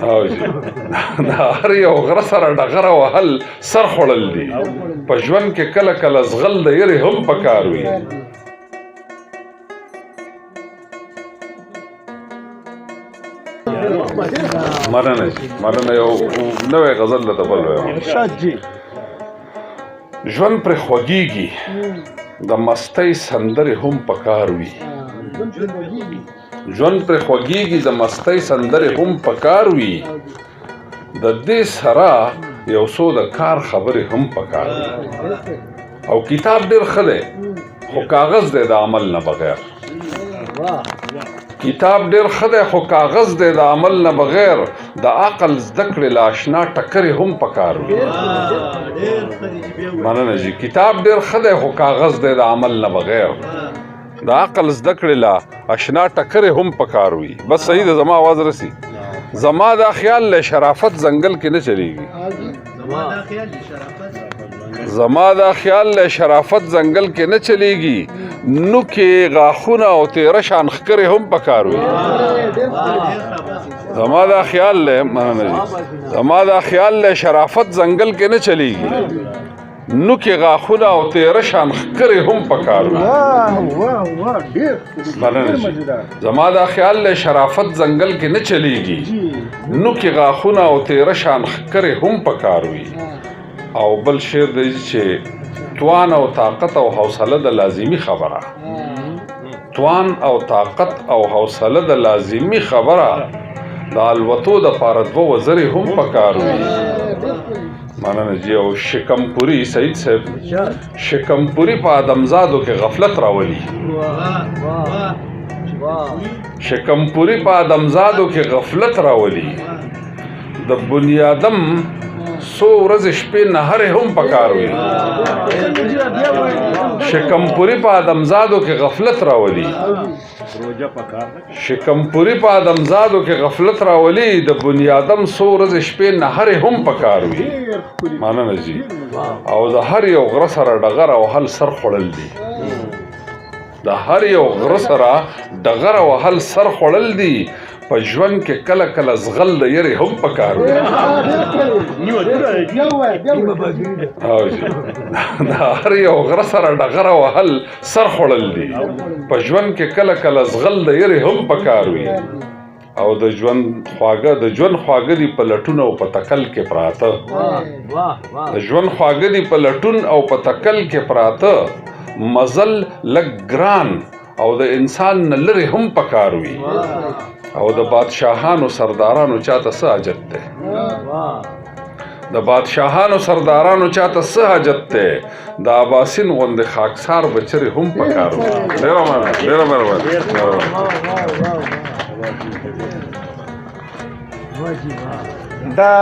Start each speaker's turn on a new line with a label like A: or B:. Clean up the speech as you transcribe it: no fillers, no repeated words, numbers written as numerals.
A: او جی، د هر یو غره سره ډغره وهل سر خوړل دي. په ژوند کې کله کله زغل د یرې هم پکار وي. مننه جی، مننه. یو نوی غزل له بل وایم.
B: ارشاد جی.
A: ژوند پر خوږیږي، د مستۍ سندرې هم پکار وي. ژوند پر خوږیږي، د مستۍ سندرې هم پکار وي. د دې سره یو څو د کار خبرې هم پکار وي. او کتاب ډیر ښه دی، خو کاغذ دی د عمل نه بغیر. کتاب ډیر ښه دی، خو کاغذ دی د عمل نه بغیر. د عقل زده کړې له اشنا ټکرې هم پکار وي. مننه جی. کتاب ډیر ښه دی، خو کاغذ دی د عمل نه بغیر. د عقل زده کړې له اشنا ټکرې هم پکار وي. بس صحیح ده، زما आवाज رسی. زما دا خیال له شرافت ځنګل کې نه چلیږي. زما دا خیال له شرافت ځنګل کې نه چلیږي، نو کې غاښونه او تیره شان ښکرې هم پکار وي. زما دا خیال له، مننه جی، زما دا خیال له شرافت ځنګل کې نه چلیږي، نو کې غاښونه او تیره شان ښکرې هم پکار وي.
B: واه واه واه، ډیر
A: مننه جی.
B: مزیدار.
A: زما دا خیال له شرافت ځنګل کې نه چلیږي، نو کې غاښونه او تیره شان ښکرې هم پکار وي. او بل شعر دی چې توان او طاقت او حوصله د لازمی خبره، توان او طاقت او حوصله د لازمی خبره، د الوتو د پاره دوه وزرې هم پکار وي. مننه جی. او شکمپوري سعید صاحب، شکمپوري په آدمزادو کې غفلت راولي. شکمپوري په آدمزادو کې غفلت راولي، د بنیادم څو ورځې شپې نهرې هم پکار وي. شکمپوري په آدمزادو کې غفلت راولي، شکمپوري په آدمزادو کې غفلت راولي، د بنیادم څو ورځې شپې نهرې هم پکار وي. مننه جی. او د هر یو غره سره ډغره وهل سر خوړل دي. د هر یو غره سره ډغره وهل سر خوړل دي. په ژوند کې کله کله زغل د یرې هم پکار وي. او جی، د هر یو غره سره ډغره وهل سر خوړل دي. په ژوند کې کله کله زغل د یرې هم پکار وي. او د ژوند خواږه، د ژوند خواږه دي په لټون او په تکل کې پراته. د ژوند خواږه دي په لټون او په تکل کې پراته، مزل لږ ګران او د انسان نه لرې هم پکار وي. او د بادشاهانو سردارانو چاته څه حاجت دی؟ د بادشاهانو سردارانو چاته څه حاجت دی؟ د اباسین غوندې خاکسار بچرې هم پکار وي. ډېره مننه، ډېره مهرباني.
B: دا